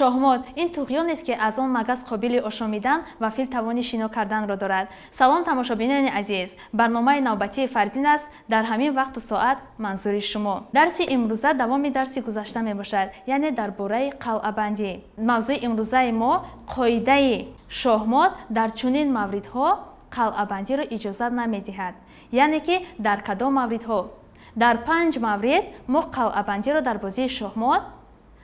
Шоҳмот ин туғёнест, ки аз он магас қобили ошомидан ва фил тавони шино карданро дорад. Салом, тамошобинони азиз! Барномаи навбатии Фарзин аст. Дар ҳамин вақту соат манзури шумо. Дарси имрӯза давоми дарси гузашта мебошад, яъне дар бораи қалъабандӣ. Мавзӯи имрӯзаи мо: қоидаи шоҳмот дар чунин мавридҳо қалъабандиро иҷозат намедиҳад. Яъне ки дар кадом мавридҳо? Дар панҷ маврид мо қалъабандиро дар бозии шоҳмот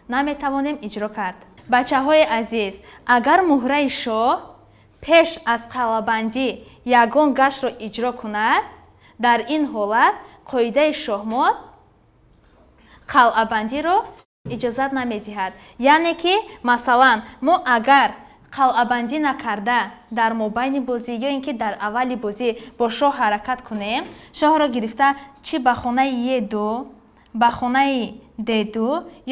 наметавонем иҷро кард. Бачаҳои азиз, агар муҳраи шоҳ пеш аз қалъабандӣ ягон гаштро иҷро кунад, дар ин ҳолат қоидаи шоҳмот қалъабандиро иҷозат намедиҳад. Яъне ки, масалан, мо агар қалъабандӣ накарда дар мобайни бозӣ ё ин ки дар аввали бозӣ бо шоҳ ҳаракат кунем, шоҳро гирифта чӣ ба хонаи Е2, ба хонаи Д2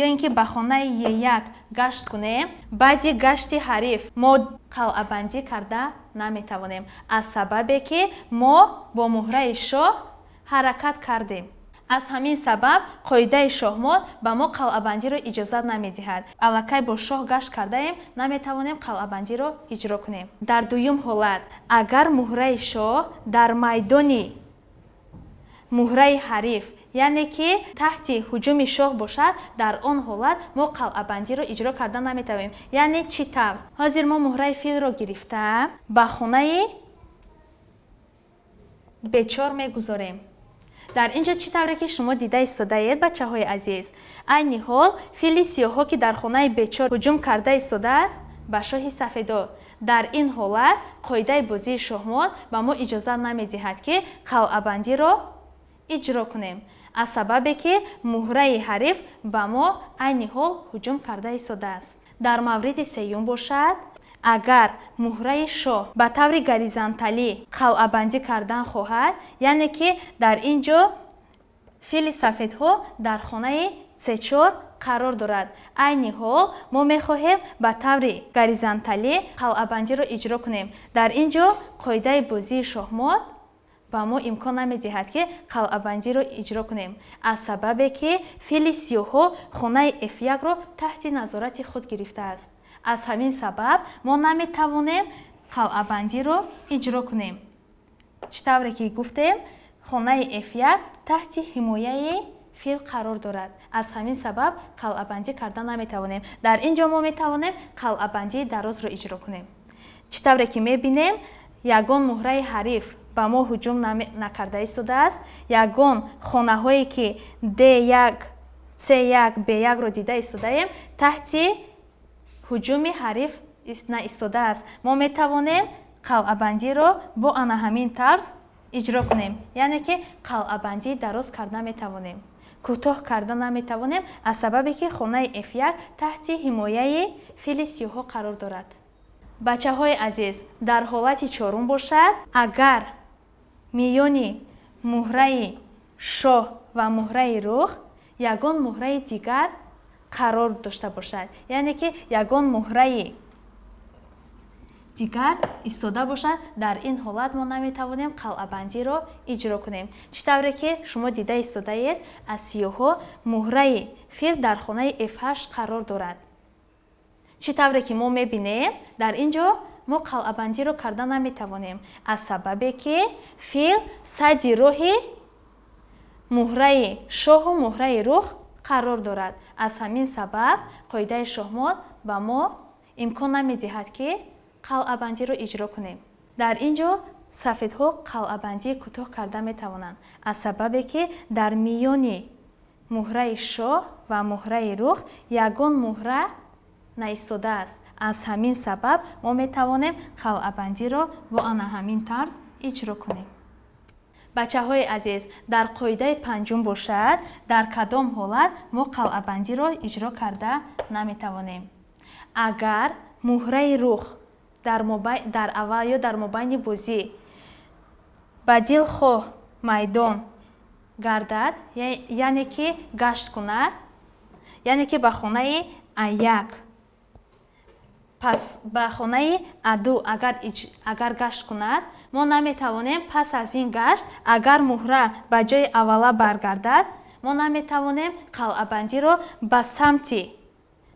ё ин ки ба хонаи Е1 гашт кунем, баъди гашти ҳариф мо қалъабандӣ карда наметавонем, аз сабабе ки мо бо муҳраи шоҳ ҳаракат кардем. Аз ҳамин сабаб қоидаи шоҳмот ба мо қалъабандиро иҷозат намедиҳад. Аллакай бо шоҳ гашт кардаем, наметавонем қалъабандиро иҷро кунем. Дар дуюм ҳолат, агар муҳраи шоҳ дар майдони муҳраи ҳариф, яъне ки таҳти ҳуҷуми шоҳ бошад, дар он ҳолат мо қалъабандиро иҷро карда наметавонем. Яъне чӣ тавр? Ҳозир мо муҳраи филро гирифта ба хонаи Б4 мегузорем. Дар ин ҷо чӣ тавре ки шумо дида истодаед, бачаҳои азиз, айни ҳол фили сиёҳҳо, ки дар хонаи Б4 ҳуҷум карда истодааст ба шоҳи сафедо. Дар ин ҳолат қоидаи бозии шоҳмот ба мо иҷозат намедиҳад, ки қалъабандиро иҷро кунем, аз сабабе ки муҳраи ҳариф ба мо айни ҳол ҳуҷум карда истодааст. Дар мавриди сеюм бошад, агар муҳраи шоҳ ба таври горизонталӣ қалъабандӣ кардан хоҳад, яъне ки дар ин ҷо фили сафедҳо дар хонаи С4 қарор дорад. Айни ҳол мо мехоҳем ба таври горизонталӣ қалъабандиро иҷро кунем. Дар ин ҷо қоидаи бозии шоҳмот ба мо имкон намедиҳад, ки қалъабандиро иҷро кунем, аз сабабе ки фили сиёҳҳо хонаи F1-ро таҳти назорати худ гирифтааст. Аз ҳамин сабаб мо наметавонем қалъабандиро иҷро кунем. Чӣ тавре ки гуфтем, хонаи F1 таҳти ҳимояи фил қарор дорад. Аз ҳамин сабаб қалъабандӣ карда наметавонем. Дар ин ҷо мо метавонем қалъабандии дарозро иҷро кунем. Чӣ тавре ки мебинем, ягон муҳраи ҳариф ба мо ҳуҷум накарда истодааст. Ягон хонаҳое ки D1, C1, B1-ро дида истодаем, таҳти ҳуҷуми ҳариф наистодааст. Мо метавонем қалъабандиро бо ана ҳамин тарз иҷро кунем, яъне ки қалъабандии дароз карда метавонем, кӯтоҳ карда наметавонем, аз сабабе ки хонаи F1 таҳти ҳимояи фили сиёҳҳо қарор дорад. Бачаҳои азиз, дар ҳолати чорум бошад, агар миёни муҳраи шоҳ ва муҳраи рух ягон муҳраи дигар қарор дошта бошад, яъне ки ягон муҳраи дигар истода бошад, дар ин ҳолат мо наметавонем қалъабандиро иҷро кунем. Чӣ тавре ки шумо дида истодаед, аз сиёҳҳо муҳраи фил дар хонаи F8 қарор дорад. Чӣ тавре ки мо мебинем, дар ин ҷо мо қалъабандиро карда наметавонем, аз сабабе ки фил сади роҳи муҳраи шоҳу муҳраи рух қарор дорад. Аз ҳамин сабаб қоидаи шоҳмот ба мо имкон намедиҳад, ки қалъабандиро иҷро кунем. Дар ин ҷо сафедҳо қалъабандии кӯтоҳ карда метавонанд, аз сабабе ки дар миёни муҳраи шоҳ ва муҳраи рух ягон муҳра наистодааст. Аз ҳамин сабаб мо метавонем қалъабандиро бо ана ҳамин тарз иҷро кунем. Бачаҳои азиз, дар қоидаи панҷум бошад, дар кадом ҳолат мо қалъабандиро иҷро карда наметавонем? Агар муҳраи рух дар аввал ё дар мобайни бозӣ ба дилхоҳ майдон гардад, яъне ки гашт кунад, яъне ки ба хонаи А1, пас ба хонаи А2 агар гашт кунад, мо наметавонем пас аз ин гашт, агар муҳра ба ҷои аввала баргардад, мо наметавонем қалъабандиро ба самти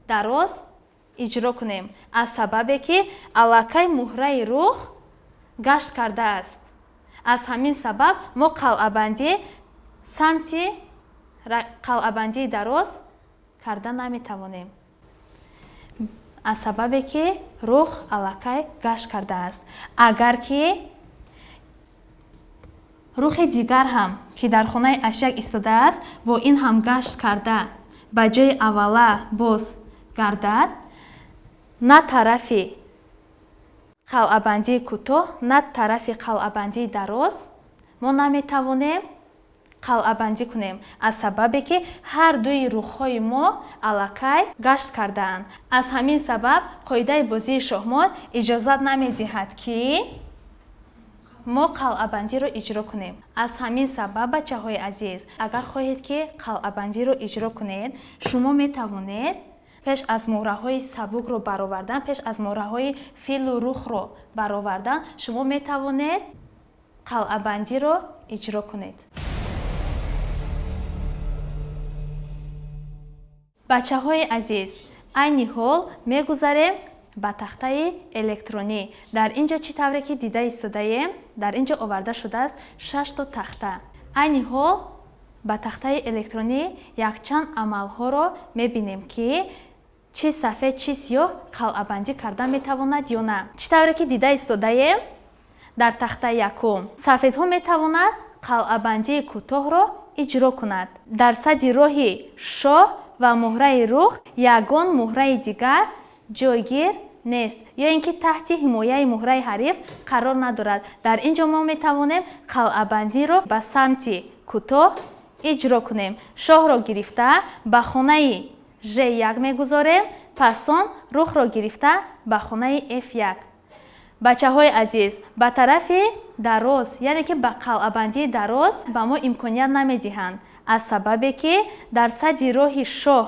дароз иҷро кунем, аз сабабе ки аллакай муҳраи рух гашт кардааст. Аз ҳамин сабаб мо қалъабандӣ самти қалъабандии дароз карда наметавонем, аз сабабе ки рух аллакай гашт кардааст. Агар ки рухи дигар ҳам, ки дар хонаи H1 истодааст, бо ин ҳам гашт карда ба ҷои аввала боз гардад, на тарафи қалъабандии кӯтоҳ, на тарафи қалъабандии дароз мо наметавонем қалъабандӣ кунем, аз сабабе ки ҳар дуи рухҳои мо аллакай гашт кардаанд. Аз ҳамин сабаб қоидаи бозии шоҳмот иҷозат намедиҳад, ки мо қалъабандиро иҷро кунем. Аз ҳамин сабаб, бачаҳои азиз, агар хоҳед, ки қалъабандиро иҷро кунед, шумо метавонед пеш аз муҳраҳои сабукро баровардан, пеш аз муҳраҳои филу рухро баровардан, шумо метавонед қалъабандиро иҷро кунед. Бачаҳои азиз, айни ҳол мегузарем ба тахтаи электронӣ. Дар ин ҷо чӣ тавре ки дида истодаем, дар ин ҷо оварда шудааст 6 то тахта. Айни ҳол ба тахтаи электронӣ якчанд амалҳоро мебинем, ки чӣ сафед, чӣ сиёҳ қалъабандӣ карда метавонад ё на. Чӣ тавре ки дида истодаем, дар тахтаи якум сафедҳо метавонад қалъабандии кӯтоҳро иҷро кунад. Дар сади роҳи шоҳ ва муҳраи рух ягон муҳраи дигар ҷойгир нест, ё ин ки таҳти ҳимояи муҳраи ҳариф қарор надорад. Дар ин ҷо мо метавонем қалъабандиро ба самти кӯтоҳ иҷро кунем. Шоҳро гирифта ба хонаи Ж1 мегузорем, пас он рухро гирифта ба хонаи F1. Бачаҳои азиз, ба тарафи дароз, яъне ки ба қалъабандии дароз ба мо имконият намедиҳанд, аз сабабе ки дар сади роҳи шоҳ,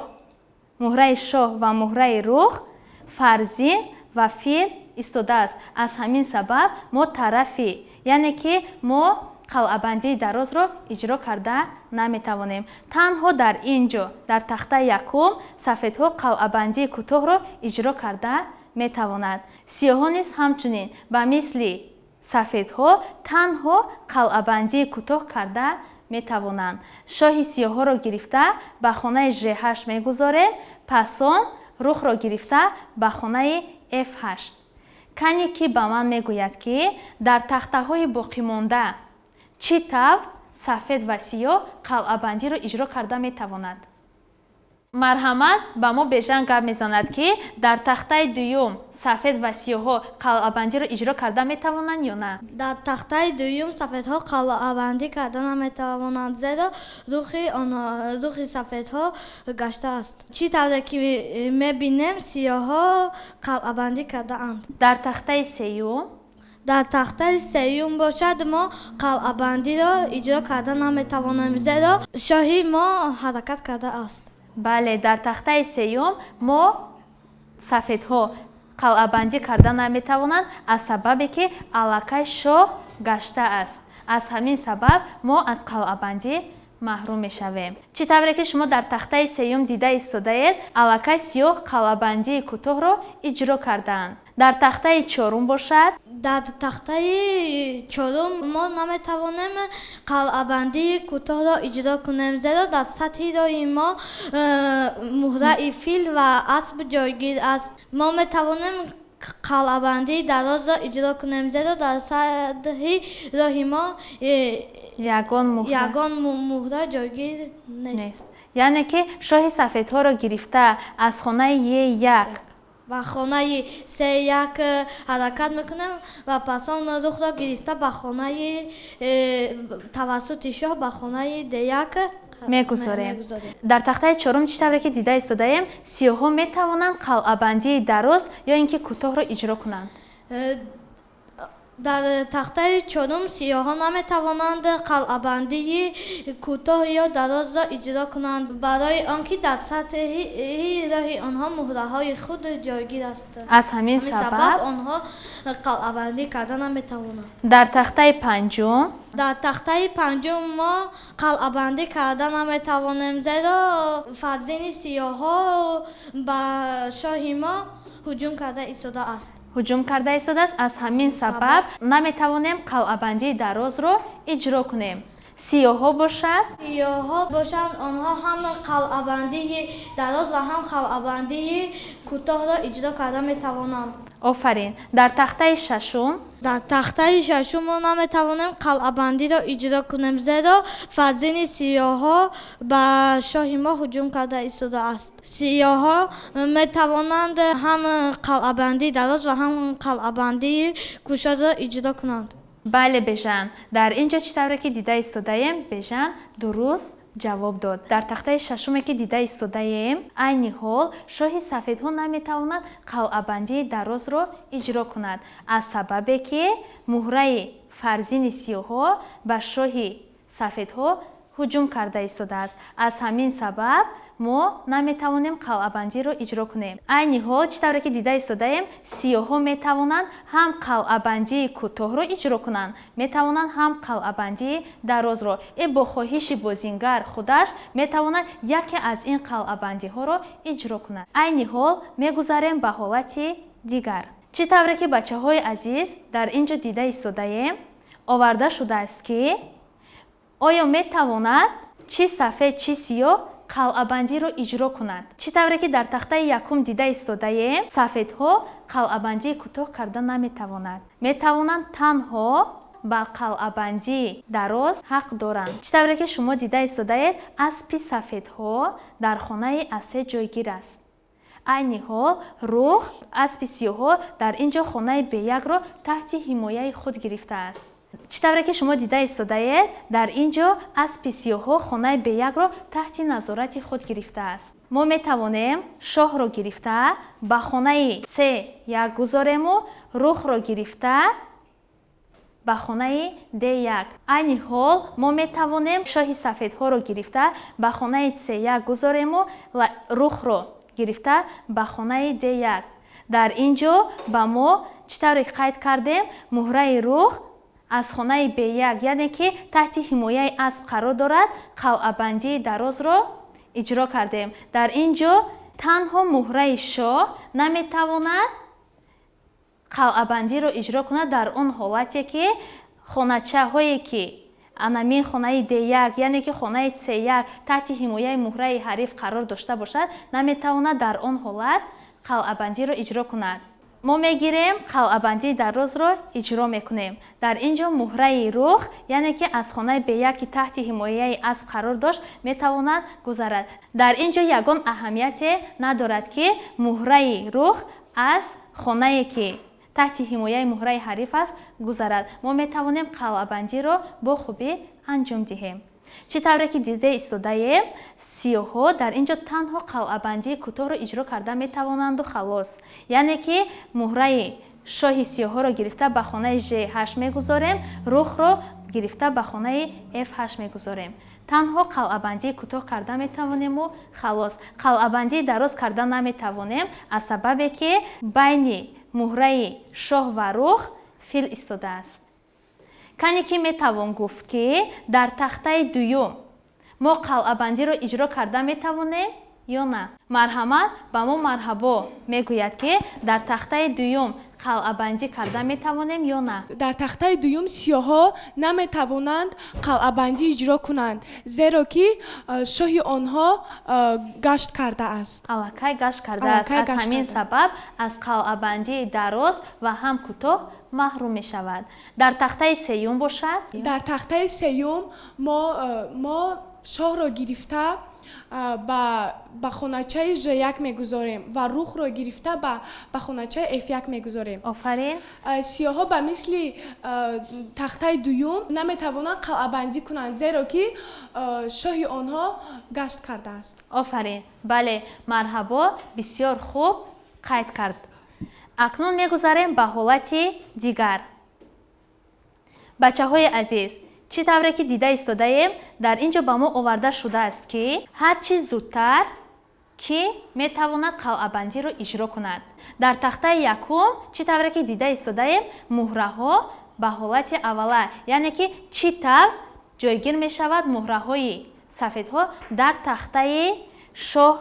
муҳраи шоҳ ва муҳраи рух фарзин ва фил истодааст. Аз ҳамин сабаб мо тарафи, яъне ки мо қалъабандии дарозро иҷро карда наметавонем. Танҳо дар ин ҷо, дар тахтаи якум, сафедҳо қалъабандии кӯтоҳро иҷро карда метавонад. Сиёҳҳо низ ҳамчунин ба мисли сафедҳо танҳо қалъабандии кӯтоҳ карда метавонанд. Шоҳи сиёҳҳоро гирифта ба хонаи Ж8 мегузорем, пас он рухро гирифта ба хонаи F8. Кане ки ба ман мегӯяд, ки дар тахтаҳои боқимонда чӣ тавр сафед ва сиёҳ қалъабандиро иҷро карда метавонад? Марҳамат, ба мо Бежан гап мезанад, ки дар тахтаи дуюм сафед ва сиёҳҳо қалъабандиро иҷро карда метавонанд ё на? Дар тахтаи дуюм сафедҳо қалъабандӣ карда наметавонанд, зеро рухи сафедҳо гаштааст. Чӣ тавре ки мебинем, сиёҳҳо қалъабандӣ кардаанд. Дар тахтаи сеюм? Дар тахтаи сеюм бошад, мо қалъабандиро иҷро карда наметавонем, зеро шоҳи мо ҳаракат кардааст. Бале, дар тахтаи сеюм мо сафедҳо қалъабандӣ карда наметавонанд, аз сабабе ки аллакай шоҳ гаштааст. Аз ҳамин сабаб мо аз қалъабандӣ маҳрум мешавем. Чӣ тавре ки шумо дар тахтаи сеюм дида истодаед, аллакай сиёҳ қалъабандии кӯтоҳро иҷро кардаанд. Дар тахтаи чорум бошад? Дар тахтаи чорум мо наметавонем қалъабандии кӯтоҳро иҷро кунем, зеро дар сатҳи роҳи мо муҳраи фил ва асп ҷойгир аст. Мо метавонем қалъабандии дарозро иҷро кунем, зеро дар сатҳи роҳи мо ягон муҳра ҷойгир нест. Яъне ки шоҳи сафедҳоро гирифта аз хонаи Е1 ба хонаи С1 ҳаракат мекунем ва пас он рухро гирифта ба хонаи тавассути шоҳ ба хонаи Д1 мегузорем. Дар тахтаи чорум чӣ тавре ки дида истодаем, сиёҳҳо метавонанд қалъабандии дароз ё ин ки кӯтоҳро иҷро кунанд. Дар тахтаи чорум сиёҳҳо наметавонанд қалъабандии кӯтоҳ ё дарозро иҷро кунанд, барои он ки дар сатҳи роҳи онҳо муҳраҳои худ ҷойгир аст. Аз ҳамин сабаб онҳо қалъабандӣ карда наметавонанд. Дар тахтаи панҷум? Дар тахтаи панҷум мо қалъабандӣ карда наметавонем, зеро фарзини сиёҳҳо ба шоҳи мо ҳуҷум карда истодааст. Ҳуҷум карда истодааст. Аз ҳамин сабаб наметавонем қалъабандии дарозро иҷро кунем. Сиёҳҳо бошад? Сиёҳҳо бошанд, онҳо ҳам қалъабандии дароз ва ҳам қалъабандии кӯтоҳро иҷро карда метавонанд. Офарин. Дар тахтаи шашум? Дар тахтаи шашум мо наметавонем қалъабандиро иҷро кунем, зеро фарзини сиёҳҳо ба шоҳи мо ҳуҷум карда истодааст. Сиёҳҳо метавонанд ҳам қалъабандии дароз ва ҳам қалъабандии кушодро иҷро кунанд. Бале, Бежан. Дар ин ҷо чӣ тавре ки дида истодаем, Бежан дуруст ҷавоб дод. Дар тахтаи шашуме ки дида истодаем, айни ҳол шоҳи сафедҳо наметавонад қалъабандии дарозро иҷро кунад, аз сабабе ки муҳраи фарзини сиёҳҳо ба шоҳи сафедҳо ҳуҷум карда истодааст. Аз ҳамин сабаб мо наметавонем қалъабандиро иҷро кунем. Айни ҳол чӣ тавре ки дида истодаем, сиёҳҳо метавонанд ҳам қалъабандии кӯтоҳро иҷро кунанд, метавонанд ҳам қалъабандии дарозро. Бо хоҳиши бозингар худаш метавонад яке аз ин қалъабандиҳоро иҷро кунад. Айни ҳол мегузарем ба ҳолати дигар. Чӣ тавре ки бачаҳои азиз дар ин ҷо дида истодаем, оварда шудааст ки оё метавонад чӣ сафед, чӣ сиёҳ қалъабандиро иҷро кунад. Чӣ тавре ки дар тахтаи якум дида истодаем, сафедҳо қалъабандии кӯтоҳ карда наметавонад. Метавонанд танҳо ба қалъабандии дароз ҳақ доранд. Чӣ тавре ки шумо дида истодаед, аспи сафедҳо дар хонаи А3 ҷойгир аст. Айни ҳол рух аспи сиёҳҳо дар ин ҷо хонаи Б1-ро таҳти ҳимояи худ гирифтааст. Чӣ тавре ки шумо дида истодаед, дар ин ҷо аспи сиёҳҳо хонаи Б1-ро таҳти назорати худ гирифтааст. Мо метавонем шоҳро гирифта ба хонаи С1 гузорему рухро гирифта ба хонаи Д1. Айни ҳол мо метавонем шоҳи сафедҳоро гирифта ба хонаи С1 гузорему рухро гирифта ба хонаи Д1. Дар ин ҷо ба мо чӣ тавре қайд кардем, муҳраи рух аз хонаи Б1, яъне ки таҳти ҳимояи асп қарор дорад, қалъабандии дарозро иҷро кардем. Дар ин ҷо танҳо муҳраи шоҳ наметавонад қалъабандиро иҷро кунад дар он ҳолате ки хоначаҳое ки анамин хонаи Д1, яъне ки хонаи С1 таҳти ҳимояи муҳраи ҳариф қарор дошта бошад, наметавонад дар он ҳолат қалъабандиро иҷро кунад. Мо мегирем қалъабандии дарозро иҷро мекунем. Дар ин ҷо муҳраи рух, яъне ки аз хонаи Б1 ки таҳти ҳимояи асп қарор дошт, метавонад гузарад. Дар ин ҷо ягон аҳамияте надорад ки муҳраи рух аз хонае ки таҳти ҳимояи муҳраи ҳариф аст гузарад. Мо метавонем қалъабандиро бо хубӣ анҷом диҳем. Чӣ тавре ки дида истодаем, сиёҳҳо дар ин ҷо танҳо қалъабандии кӯтоҳро иҷро карда метавонанду халос. Яъне ки муҳраи шоҳи сиёҳҳоро гирифта ба хонаи Ж8 мегузорем, рухро гирифта ба хонаи Ф8 мегузорем. Танҳо қалъабандии кӯтоҳ карда метавонему халос. Қалъабандии дароз карда наметавонем аз сабабе ки байни муҳраи шоҳ ва рух фил истодааст. Кане ки метавон гуфт ки дар тахтаи дуюм мо қалъабандиро иҷро карда метавонем ё на? Марҳамат ба мо марҳабо мегӯяд ки дар тахтаи дуюм қалъабандӣ карда метавонем ё на? Дар тахтаи дуюм сиёҳҳо наметавонанд қалъабандӣ иҷро кунанд, зеро ки шоҳи онҳо гашт кардааст. Аллакай гашт кардааст. Аз ҳамин сабаб аз қалъабандии дароз ва ҳам кӯтоҳ маҳрум мешавад. Дар тахтаи сеюм бошад? Дар тахтаи сеюм мо шоҳро гирифта ба хоначаи Ж1 мегузорем ва рухро гирифта ба хоначаи Ф1 мегузорем. Офарин. Сиёҳҳо ба мисли тахтаи дуюм наметавонанд қалъабандӣ кунанд, зеро ки шоҳи онҳо гашт кардааст. Офарин. Бале, марҳабо, бисёр хуб қайд кард. Акнун мегузарем ба ҳолати дигар. Бачаҳои азиз, чӣ тавре ки дида истодаем, дар ин ҷо ба мо оварда шудааст ки ҳар чӣ зудтар ки метавонад қалъабандиро иҷро кунад. Дар тахтаи якум чӣ тавре ки дида истодаем, муҳраҳо ба ҳолати аввала, яъне ки чӣ тавр ҷойгир мешавад муҳраҳои сафедҳо дар тахтаи шоҳ,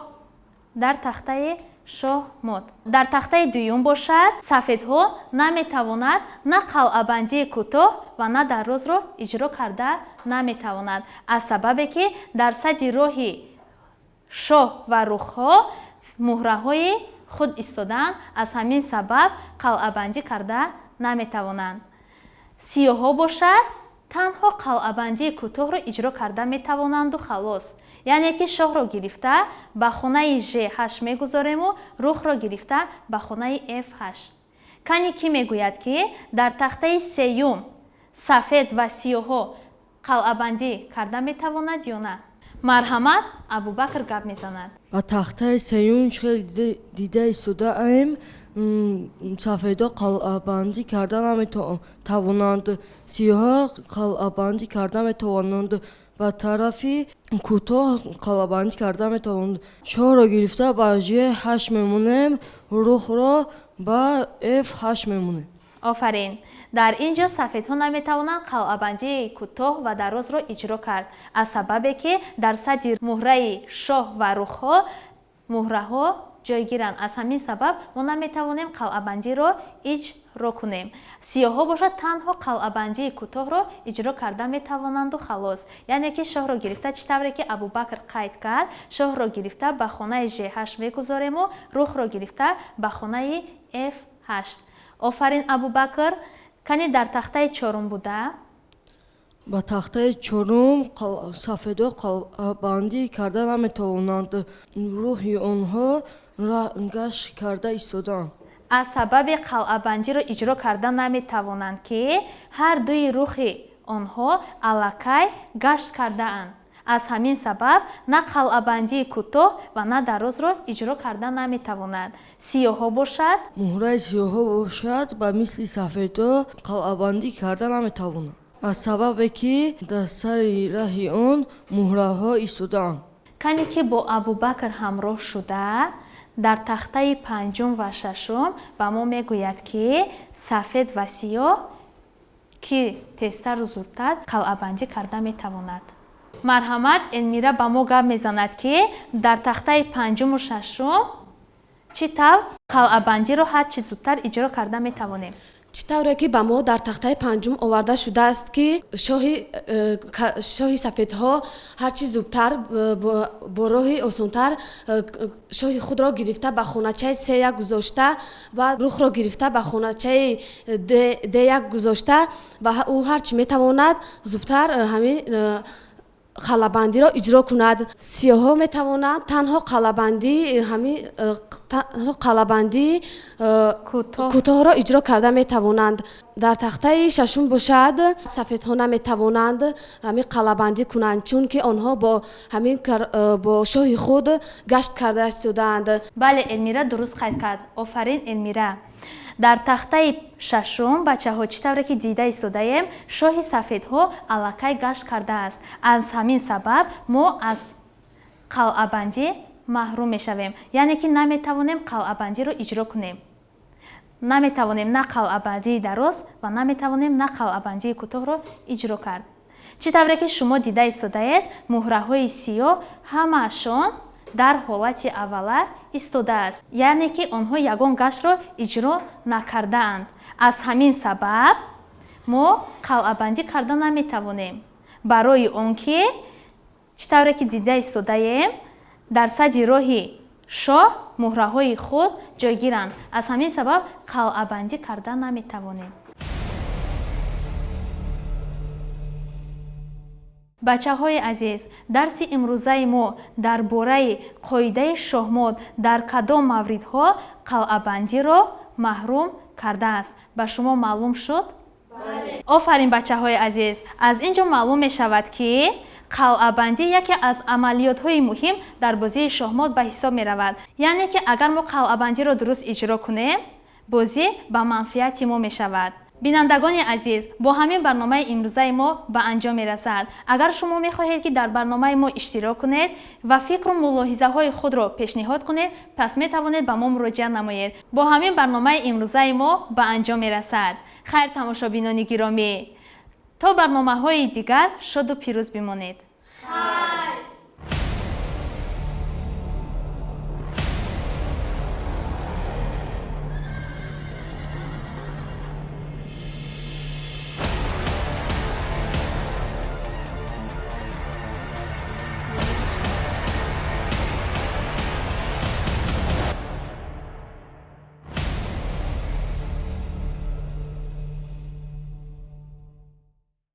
дар тахтаи шоҳмот. Дар тахтаи дуюм бошад, сафедҳо наметавонад на қалъабандии кӯтоҳ ва на дарозро иҷро карда наметавонад, аз сабабе ки дар сади роҳи шоҳ ва рухҳо муҳраҳои худ истодаанд. Аз ҳамин сабаб қалъабандӣ карда наметавонанд. Сиёҳҳо бошад, танҳо қалъабандии кӯтоҳро иҷро карда метавонанду халос. Яъне ки шоҳро гирифта ба хонаи Ж8 мегузорему рухро гирифта ба хонаи F8. Кани кӣ мегӯяд, ки дар тахтаи сеюм сафед ва сиёҳҳо қалъабандӣ карда метавонад ё на? Марҳамат, Абубакр гап мезанад. Ба тахтаи сеюм хеле дида истодаем, сафедҳо қалъабандӣ карда наметавонанд, сиёҳҳо қалъабандӣ карда метавонанд, ба тарафи кӯтоҳ қалъабандӣ карда метавонанд. Шоҳро гирифта ба Ж8 мемонем, рухро ба F8 мемонем. Офарин. Дар ин ҷо сафедҳо наметавонанд қалъабандии кӯтоҳ ва дарозро иҷро кард, аз сабабе ки дар сади муҳраи шоҳ ва рухҳо муҳраҳо ҷойгиранд. Аз ҳамин сабаб мо наметавонем қалъабандиро иҷро кунем. Сиёҳҳо бошад, танҳо қалъабандии кӯтоҳро иҷро карда метавонанду халос. Яъне ки шоҳро гирифта, чӣ тавре ки Абубакр қайд кард, шоҳро гирифта ба хонаи Ж8 мегузорему рухро гирифта ба хонаи F8. Офарин, Абубакр. Кани дар тахтаи чорум буда? Ба тахтаи чорум сафедҳо қалъабандӣ карда наметавонанд, рӯҳи онҳо гашт карда истодаанд. Аз сабаби қалъабандиро иҷро карда наметавонанд, ки ҳар дуи рухи онҳо аллакай гашт кардаанд. Аз ҳамин сабаб на қалъабандии кӯтоҳ ва на дарозро иҷро карда наметавонанд. Сиёҳҳо бошад? Муҳраи сиёҳҳо бошад, ба мисли сафедҳо қалъабандӣ карда наметавонанд, аз сабабе ки дар сари раҳи он муҳраҳо истодаанд. Кане ки бо Абубакр ҳамроҳ шуда, дар тахтаи панҷум ва шашум ба мо мегӯяд, ки сафед ва сиёҳ ки тезтару зудтар қалъабандӣ карда метавонад. Марҳамат, Элмира ба мо гап мезанад, ки дар тахтаи панҷуму шашум чӣ тавр қалъабандиро ҳар чӣ зудтар иҷро карда метавонем. Чӣ тавре ки ба мо дар тахтаи панҷум оварда шудааст, ки шоҳи сафедҳо ҳарчи зудтар бо роҳи осонтар шоҳи худро гирифта ба хоначаи С1 гузошта ва рухро гирифта ба хоначаи Д1 гузошта ва ӯ ҳарчи метавонад зудтар ҳамин қалъабандиро иҷро кунад. Сиёҳҳо метавонанд танҳо қалъабандии ҳамин танҳо қалъабандии кӯтоҳро иҷро карда метавонанд. Дар тахтаи шашум бошад, сафедҳо наметавонанд ҳамин қалъабандӣ кунанд, чунки онҳо бо ҳамин бо шоҳи худ гашт карда истодаанд. Бале, Элмира дуруст қайд кард. Офарин, Элмира. Дар тахтаи шашум, бачаҳо, чӣ тавре ки дида истодаем, шоҳи сафедҳо аллакай гашт кардааст. Аз ҳамин сабаб мо аз қалъабандӣ маҳрум мешавем, яъне ки наметавонем қалъабандиро иҷро кунем. Наметавонем на қалъабандии дароз ва наметавонем на қалъабандии кӯтоҳро иҷро кард. Чӣ тавре ки шумо дида истодаед, муҳраҳои сиёҳ ҳамаашон дар ҳолати аввала истодааст, яъне ки онҳо ягон гаштро иҷро накардаанд. Аз ҳамин сабаб мо қалъабандӣ карда наметавонем, барои он ки чӣ тавре ки дида истодаем, дар сади роҳи шоҳ муҳраҳои худ ҷойгиранд. Аз ҳамин сабаб қалъабандӣ карда наметавонем. Бачаҳои азиз, дарси имрӯзаи мо дар бораи қоидаи шоҳмот дар кадом мавридҳо қалъабандиро маҳрум кардааст ба шумо маълум шуд? Бале. Офарин, бачаҳои азиз! Аз ин ҷо маълум мешавад, ки қалъабандӣ яке аз амалиётҳои муҳим дар бозии шоҳмот ба ҳисоб меравад. Яъне ки агар мо қалъабандиро дуруст иҷро кунем, бозӣ ба манфиати мо мешавад. Бинандагони азиз, бо ҳамин барномаи имрӯзаи мо ба анҷом мерасад. Агар шумо мехоҳед, ки дар барномаи мо иштирок кунед ва фикру мулоҳизаҳои худро пешниҳод кунед, пас метавонед ба мо муроҷиат намоед. Бо ҳамин барномаи имрӯзаи мо ба анҷом мерасад. Хайр, тамошобинони гиромӣ, то барномаҳои дигар шоду пирӯз бимонед. Хайр.